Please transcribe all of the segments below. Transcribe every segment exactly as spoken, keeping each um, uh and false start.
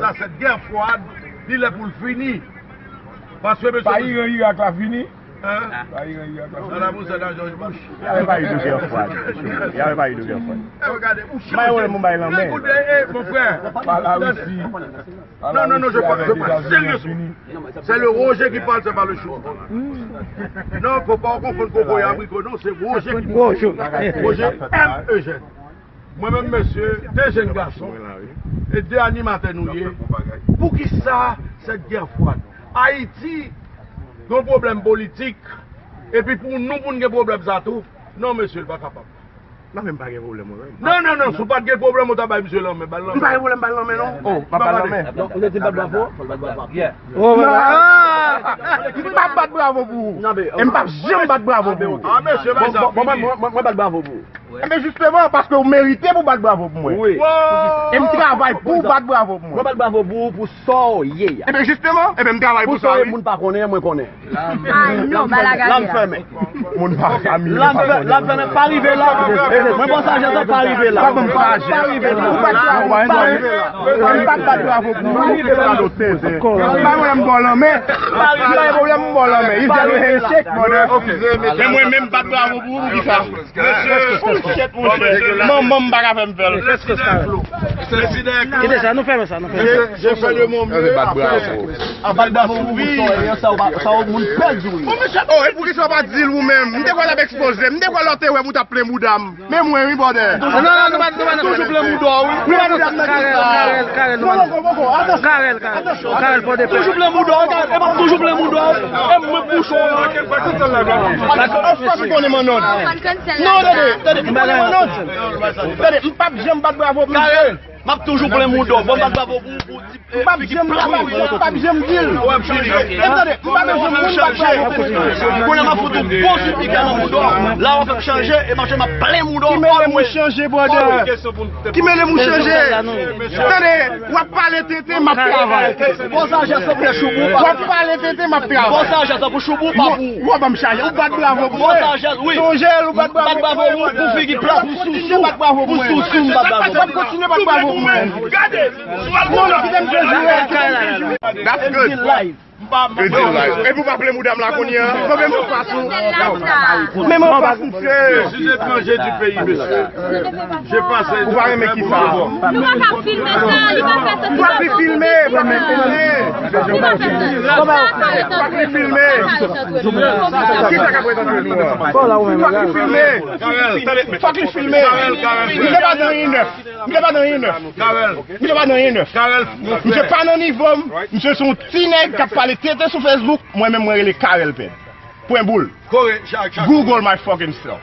sa, cette guerre froide, li lè pou l fini. Paske, mesye, pa Iran Irak la fini. Hein? Pa Iran Irak la fini. Nan la pou sa nan George Bush. Y avait pas eu de guerre froide. Y avait pas eu de guerre froide. Eh, regardez, ou Mayo le Mumbai lanmè. Écoutez, eh, mon frère. Pas la Russie. Non, non, non, je parle, je parle sérieusement. C'est le Roger qui parle, c'est pas le chou. Non, faut pas confondre coco et abricot. Non, c'est Roger qui parle. Roger M. Eugène. Mwen menm, mesye, de jèn gason e de animatè nou ye. Poukisa cette guerre froide? Ayiti gen pwoblèm politik, epi pou nou, pou n gen pwoblèm sa tou? Non, mesye, l pa kapab. Mwen menm pa gen pwoblèm, mwen menm. Non, non, non, si w pa t gen pwoblèm, ou ta bay misye lanmen, ba l lanmen. M pa gen pwoblèm, ba l lanmen, non. Oh, m ap ba l lanmen. Donk, ou te di bat bravo? Fò l bat bravo. Yeah. Oh, m ap bat bravo pou ou. E m p ap janm bat bravo pou ou. Ah, mesye, bay sa fini. Bon, bon, mwen, mwen, mwen bat bravo pou ou. Enben, jisteman, paske ou merite pou w bat bravo pou mwen. Wi. E m travay pou w bat bravo pou mwen. Mwen bat bravo pou ou pou sa w ye a. Enben, jisteman, enben, m travay pou sa, wi. Pou sa w ye, moun pa konnen, mwen konnen. Ay, non, bagay la. Lam fèmen. Moun pa fèmen, pa konnen. Lam fèmen, pa rive la. Mwen, bon, sa, jèn pa rive la. Pa ban m pa rive la. Pa rive la. M p ap bat bravo pou ou. Pa rive la. Pa rive la. M ba w lanmen. Pa rive la. M ba w lanmen. If that will handshake, brother. Men mwen menm bat bravo pou ou, poukisa? Mesye, oh shit, monchè. Manman m pa ka fè m fè l. Kite sa, nou fèmen sa, nou fèmen sa. Je fais de mon mieux. Bat bravo. Bat bravo pou sa, sa, sa, moun pèdi, wi. Oh, mesye, oh, e poukisa w pa di l ou menm? M te kwè l ap ekspoze. M te kwè lè w te wè m ou t ap plen bouda m. Men mwen, wi, brother. Non, non, nou pa, nou pa, toujou plen bouda w, wi. Plen bouda m nan ki sa? Karèl, Karèl, Karèl, nou pa. Karèl, Karèl. Karèl, fò de pè. Toujou plen bouda w, e m ap toujou plen bouda w. E mwen bouchon an. Anfòm konnen Mannon. Non, tande, tande, m konnen Mannon. Tande, m p ap janm bat bravo pou misye. M ap toujou plen bouda w. Bon, m bat bravo pou, pou ti, m p ap janm, m p ap janm, m p ap janm di l. E tande, m pa bezwen moun bat bravo pou mwen. Kounye a m ap fout yon bon ti pika nan bouda w. La w ap fè m chanje, e mache m ap plen bouda w. Ki mele m ou chanje, brother? Ki mele m ou chanje? Tande, w ap pale tenten, m ap travay. Bon, sa, jè, se pou choubou, pa. W ap pale tenten, m ap travay. Bon, sa, jè, se pou choubou, pa pou. W ap ban m chanje, ou bat bravo pou mwen. Bon, sa, jè, wi. Sonje l, ou bat bravo pou mwen. Bat bravo pou, pou figi plat. Pou sousou, bat bravo pou mwen. W ap kontinye bat bravo pou mwen. Gade, si w al kontan. Non, non, kite m jwe, kite m jwe. That's good. Epi w pa plen bouda m la kounye a. Mwen menm anfas ou. Menm anfas misye. Je suis étranger du pays, monsieur. J'ai passé. Ou pa renmen ki sa? Nou pa ka filme sa, li pa fè sa. Ou pa vle filme, ou pa vle filme. Li pa fè sa. Ou pa vle filme. Ki sa k ap prezante nou an? Ou pa vle filme. Fòk li filme. Li te pa nan yen nèf. Li te pa nan yen nèf. Karèl. Li te pa nan yen nèf. Karèl. Misye pa nan nivo m. Misye se yon ti nèg k ap pale tenten sou Facebook. Mwen menm, mwen rele Karèl Pèd. Pwen boul. Kore, chak, chak. Google my fucking self.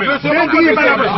Dendriye pa la pòs.